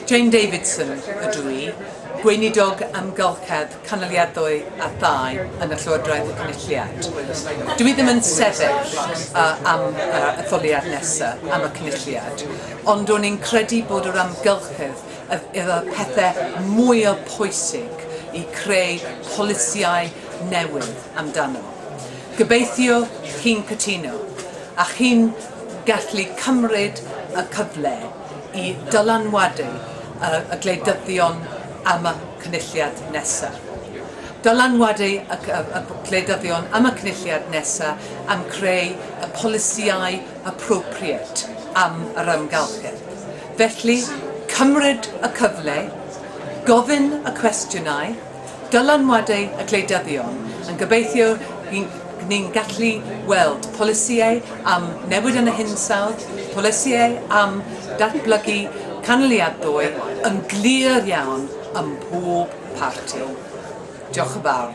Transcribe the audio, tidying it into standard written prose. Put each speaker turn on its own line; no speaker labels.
Jane Davidson ydw i, Gweinidog Amgylchedd Cynaliadwy a Thai yn y Llywodraeth y Cynulliad. Dwi ddim yn sefyll am yr etholiad nesaf, am y Cynulliad, ond o'n i'n credu bod yr amgylchedd y pethau mwyaf pwysig i creu polisïau newydd amdano. Gobeithio chi'n cytuno, a chi'n gallu cymryd y cyfle i dylanwadu y gwleidyddion am y Cynulliad nesaf. Dylanwadu y gwleidyddion am y Cynulliad nesaf am creu y polisïau appropriate am yr amgylchedd. Felly, cymryd y cyfle, gofyn y cwestiynau, dylanwadu y gwleidyddion, yn gobeithio ni'n gallu weld polisïau am newid yn y hinsawdd, polisïau am datblygu cynaliadwy yn glir iawn ym mhob parti. Diolch yn fawr.